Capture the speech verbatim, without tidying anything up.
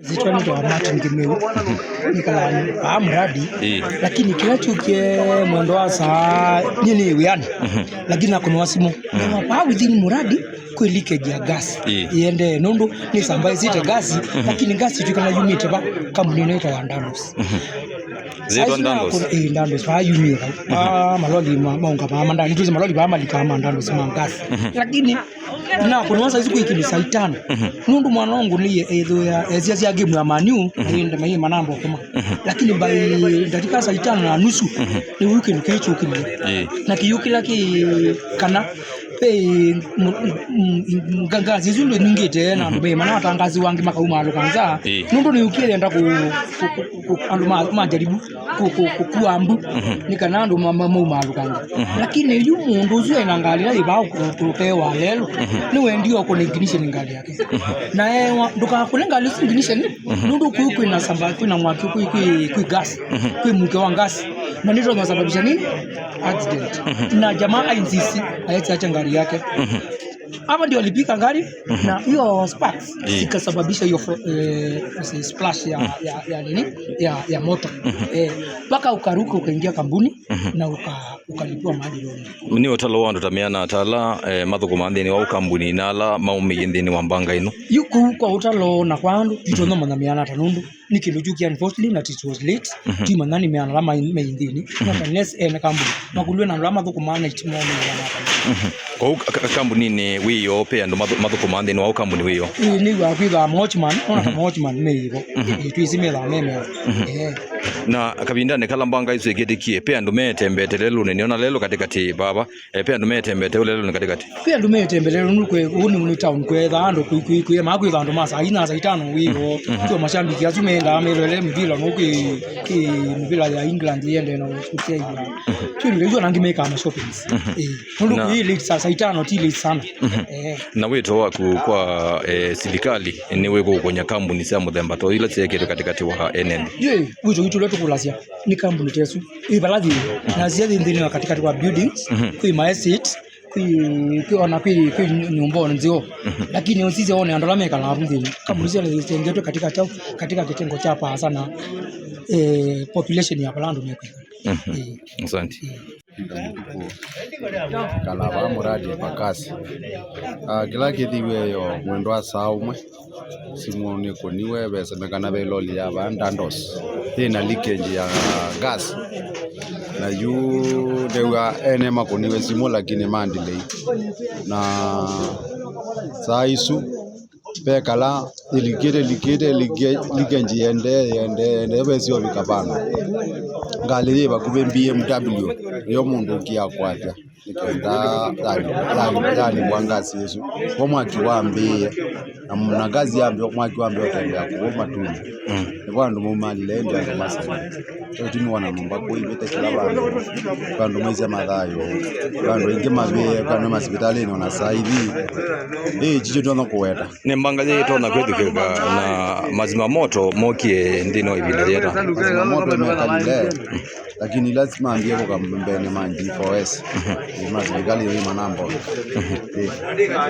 Nzĩtwa nĩtawa Martin Kĩmeu. Nĩkalaa vaa Muradi. Ĩĩ. Lakini kĩla kyũkie mwendo wa saa, nyie nĩ wĩanĩ. Mhm. Lakini nakũnĩwa simũ. Mhm. Nĩwa vaa within Muradi kwĩ leakage ya gas. Ĩĩ. Ĩendee nũndũ nĩsambaĩsĩte gas, mhm, lakini gas ĩtw'ĩkana yumĩte va kambuni ĩno ĩtawa Dandos. Mhm. Zĩtwa Dandos? Ĩĩ, Dandos, vaa yumie vau. Mhm. Vaa maloli ma-, maũnga vaa mandani, tuzi maloli vaa malikaa ma Dandos ma gas. Mhm. Lakini nakũnĩwa saa isu kwĩ kĩndũ saa itano. Mhm. Nũndũ mwana wangu nĩye ethũĩa esia sya game ya Man U, mhm, na yende maĩ manamba kuma. Mhm. Lakini by dakika saa itano na nusu, mhm, nĩw'o kĩndũ kĩĩ kyũkĩlile. Ĩĩ. Na kĩyũkĩla kĩ kana ve mu-, mu-, mu-, nga-, ngazi isu nĩnyingĩte na andũ, mhm, me manatangasiwa angĩ makaumaalũka nza. Ĩĩ. Nũndũ nĩyũkie yenda kũ-, kũ-, kũ-, kũ-, andũ ma-, majaribu kũ-, kũ-, kũkua mbu, mhm, nĩ kana andũ ma-, ma-, maumaalũkange. Mhm. Lakini yu mũndũ ũsu ena ngalĩ ĩla yĩvaa kũ-, kũtewa lelũ, mhm, nĩwendie ũkũne ignition ngalĩ yake. Mhm. Na ewa, ndũkakũne ngalĩ ũsu ignition, mhm, nũndũ kũu kwĩna samba, kwĩna mwaki, kwĩ, kwĩ, kwĩ gas, mhm, kwĩ mũke wa gas. Na nĩtonya sababisha nini? Accident. Mhm. Na jamaa ainsisi, aetsiacha ngalĩ yake. Mhm. Hapa ndio alipiga gari, mhm, na hiyo sparks, eh, zikasababisha hiyo fro-, eh, splash ya, mhm, ya, ya nini? Ya, ya moto. Mhm. Eh, mpaka ukaruka ukaingia kambuni, mhm, na uka-, ukalipiwa maji loan. Nĩ ũtalo wa andũ ta meana ata ala, eh, mathũkũmaa nthĩnĩ wa ũkambuni na ala maumĩie nthĩnĩ wa mbanga ĩno? Yu kũu kwa ũtalo na kwa andũ, tũtonya, mhm, manya meana ata nũndũ nĩ kĩndũ kyu kĩ unfortunately na it was late. Mhm. Twĩmanya nĩ meana ala mai, mai nthĩnĩ. Mhm. Not unless ene kambuni. Makulwe na andũ ala mathũkũmaa na itimone meana ata. Mhm. Kwoou ka-, ka-, kambuninĩ wĩoo, pe andũ mathũ-, mathũkũmaa nthĩnĩ wa ũkambuni wĩoo? Ĩĩ, nĩw'aa kwĩthaa ma watchman, ona ta, mhm, ma watchman me ĩvo. Mhm. Ĩĩ, twĩsĩ methaa me mea. Mhm. Ĩĩ. Na kavindanĩ kala mbanga ĩsu ĩkĩtĩkie, pe andũ meetembete lelũnĩ, nĩona lelũ katĩkatĩ vava, eh, pe andũ meetembete ũlelũnĩ katĩkatĩ? Pe andũ meetembete lelũnĩ, kwĩ, ũnĩ, ũnĩ town, kwetha andũ kwĩ, kwĩ, kwĩ, maa kwĩtha andũ ma saa inya, saa itano wĩoo. Mhm. Tyo mashabiki asu mendaa methele mivila no kwĩ, kwĩ mivila ya England yende na Australia. Mhm. Tyo ndio hiyo nangi meka ma shoppings. Mhm. Eh. Nũndũ na kwĩ late saa, saa itano ti late sana. Mhm. Eh. Na wĩto waku kwa, eh, silikalĩ nĩ wĩkũkũnya kambuni sya mũthemba to ila syekĩtwe katĩkatĩ wa ene nthĩ? Yĩ, wĩto witũ ũla tũkũlasya nĩ kambuni ta ĩsu. Ĩ vala yĩ. Mhm. Na syathi nthĩnĩ wa katĩkatĩ wa buildings, mhm, kwĩ ma estate, kwĩ, kwĩ ona kwĩ, kwĩ nyũmba nzeo. Mhm. Lakini ũsisya wone andũ ala mekalaa vu nthĩnĩ. Kambuni sya syengetwe katika chao, katika kitengo cha paa sana, eh, population ya vala andũ mekwĩkala. Mhm. Eh. Asante. Eh. Kala va Muradi Bakasi. Ah, kĩla kĩthiw'e yo mwendo wa saa ũmwe, simũ nĩkũniwe, vesemekana ve loli ya va Dandos yĩna leakage ya gas. Na yu ndew'a ene makũniwe simũ, lakini ma delay. Na saa isu vekala ĩlikĩte, ĩlikĩte, ĩlikĩ-, leakage yĩendee, yĩendee, yĩendee, vesi ovika vandũ ngalĩ yĩ vakuvĩ B M W, nĩyo mũndũ ũkĩa kwatya nĩ kenda yani, yani, yani kwa ngasi ĩsu. Kwa mwaki wambĩĩe, na, na ngasi yambĩa, mwaki wambĩa ũtembea kũu matunĩ. Mm. Nĩvo andũ maumalile, ĩndĩ andũ masene. Ũtumi wa na nyũmba kũivĩte kĩla vandũ. Vandũ maisya mathayũ. Vandũ aingĩ mavĩe, vandũ masivitalĩnĩ ona saa ithi. Ĩĩ, chicho tyonthe kũweta. Nĩ mbanga yĩtonya kwĩthukĩka na mazima moto mokie nthĩnĩ wa ivinda yĩata? Mazima moto mekalile, lakini lazima ambie kũka mbene ma G four S. Mhm. Ĩĩ, ma silikalĩ ĩĩ manambo. Mhm. Ĩĩ.